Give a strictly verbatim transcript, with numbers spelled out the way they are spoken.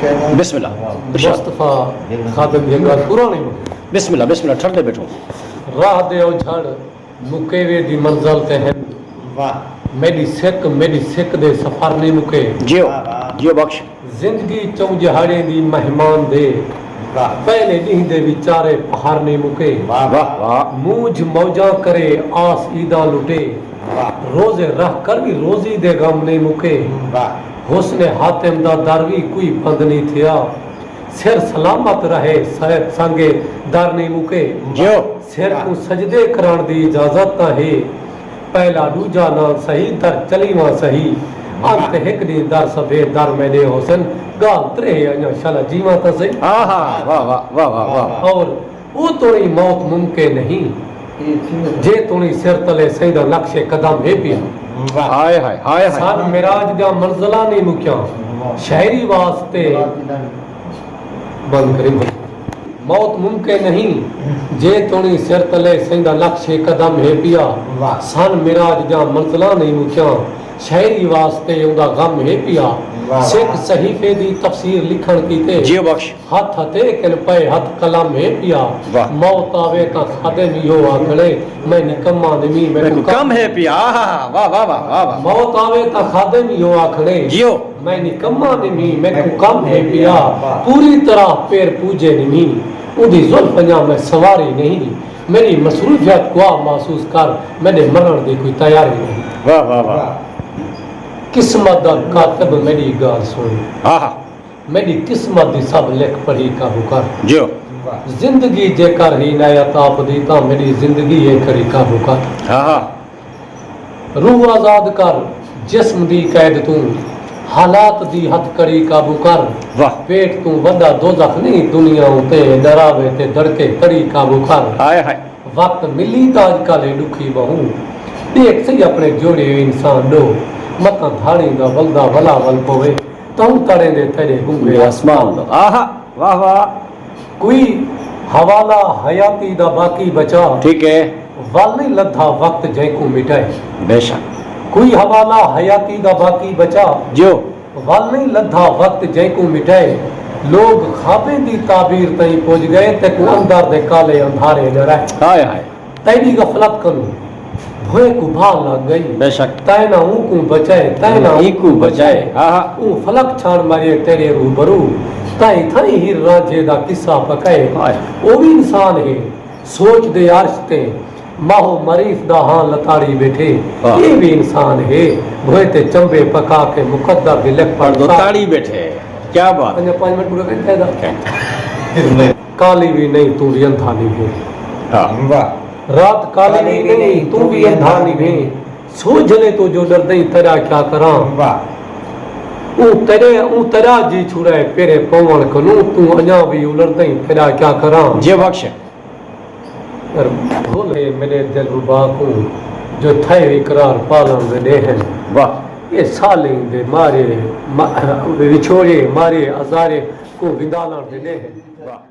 بسم اللہ۔ ارشاد۔ مصطفیٰ خادم دی ڳالھ پراݨی مکے۔ بسم اللہ، بسم اللہ، ٹھردے ٻیٹھو۔ راہ دے اوجھڑ مکیوے دی منزل تے ہن۔ واہ۔ میݙی سک، میݙی سک دے سفر نئیں مکے۔ جیو، واہ، واہ۔ جیو بخش۔ زندگی چوں ڄہاڑیں دی مہمان دے۔ واہ۔ پہلے ݙینہہ دے وچارے پہر نئیں مکے۔ واہ، واہ۔ واہ۔ مونجھ موجاں کرے آس عیداں لٹے۔ واہ۔ روزے رہ کر وی روزی دے غم نئیں مکے۔ واہ۔ حسن حاتم دا در وی کوئی بند نئیں تھیا۔ سر سلامت رہے، سر سانگے در نئیں مکے۔ جیو۔ سر کوں سجدے کرݨ دی اجازت تاں ہے۔ پہلا ݙوجھا نہ سہی، در چلیواں سہی۔ انت ہک ݙینہہ در سبھے، در میݙے حسن۔ ڳالھ تریہہ انڄاں شالا جیواں تاں سہی۔ ہا ہا، واہ واہ، واہ واہ، واہ واہ۔ اور او توڑیں موت ممکن نہیں، جے توڑیں سر تلے سئیں دا نقش قدم ہے پیا۔ ہائے ہائے، ہائے ہائے۔ سن معراج دیاں منزلاں نئیں مکیاں، شاعری واسطے بند کریں۔ موت ممکن نہیں، جے توڑیں سر تلے سئیں دا نقش قدم ہے پیا۔ واہ۔ سن معراج دیاں منزلاں نئیں مکیاں، شاعری واسطے اوندا غم ہے پیا۔ واہ۔ سکھ صحیفے دی تفسیر لکھݨ کیتے۔ جیو بخش۔ ہتھ ہتھیکن پئے ہتھ قلم ہے پیا۔ واہ۔ موت آوے تاں خادم ایہو آکھݨے، میں نکما نمی، میکوں میکوں کم کم ہے پیا۔ آہا، واہ واہ واہ واہ واہ۔ موت آوے تاں خادم ایہو آکھݨے، جیو۔ میں نکما نمی، میکوں کم ہے پیا۔ واہ۔ پوری طرح پیر پوجے نمی، اوندی زلف انڄاں میں سنواری نہیں۔ میݙی مصروفیت کوں آ محسوس کر، میݙے مرݨ دی کوئی تیاری نہیں۔ واہ واہ واہ۔ قسمت دا کاتب میݙی ڳالھ سݨ۔ آہا۔ میݙی قسمت دی سب لکھ پڑھی قابو کر۔ جیو۔ زندگی جیکر ہی عنایت آپ دی تاں میݙی زندگی ہے کھڑی قابو کر۔ ہا ہا۔ روح آزاد کر جسم دی قید توں، حالات دی ہتھ کڑی قابو کر۔ واہ۔ پیٹ توں وݙا دوزخ نئیں دنیا اتے، ݙراوے تے دڑکے تڑی قابو کر۔ ہائے ہائے۔ وقت ملی تاں اڄ کل ہے ݙکھی ٻہوں، ݙیکھ سہی اپݨے جوڑے ہوئے انسان ݙو، متاں دھاڑیں دا ولدا ولا ول پووے۔ تہوں تڑیں دے تیݙے گنگے آسمان دا۔ آہا، واہ واہ۔ کوئی حوالہ حیاتی دا باقی بچا۔ ٹھیک ہے۔ ول نئیں لدھا وقت جئیں کوں مٹائے۔ بے شک۔ کوئی حوالہ حیاتی دا باقی بچا۔ جیو۔ ول نئیں لدھا وقت جئیں کوں مٹائے۔ لوگ خوابیں دی تعبیر تئیں پڄ ڳئے، تیکوں اندر دے کالے اندھارے ݙرائے۔ ہائے ہائے۔ تیݙی غفلت کنوں بھوئیں کوں بھا لڳ ڳئی۔ بے شک۔ تیں نہ اونکوں بچائے، تیں نہ اینکوں بچائے۔ ہا ہا۔ اوں فلک چھاݨ مارے تیݙے روبرو، تیں تھائیں ہیر رانجھے دا قصہ پکائے۔ ہائے۔ او وی انسان ہے، سوچ دے عرش تے ماہو مریخ دا ہاں لتاڑی ٻیٹھے۔ واہ۔ اے وی انسان ہے، بھوئیں تے چنبے پکا کے مقدر دی لکھ پڑھ دو تاڑی ٻیٹھے۔ کیا بات۔ انڄاں پنج منٹ پورے کریں چاہیدا۔ کالی وی نئیں، توں وی اندھا نئیں ہے۔ ہا۔ واہ۔ رات کالی وی نئیں، توں وی اندھا نئیں ہے۔ سو جھلے توں جو ݙردیں تیݙا کیا کراں۔ واہ۔ اوں تیݙے، اوں تیݙا جی چھڑائے پیرے پووݨ کنوں، توں انڄاں وی الردیں تیݙا کیا کراں۔ جیو بخش۔ بھل ہے میݙے دلربا کوں، جو تھئے اقرار پالݨ دے ݙینہہ ہن۔ واہ۔ اے سالیں دے مارے، ما-، وچھوڑے، مارے، ازارے کوں ودالݨ دے ݙینہہ ہن۔ واہ۔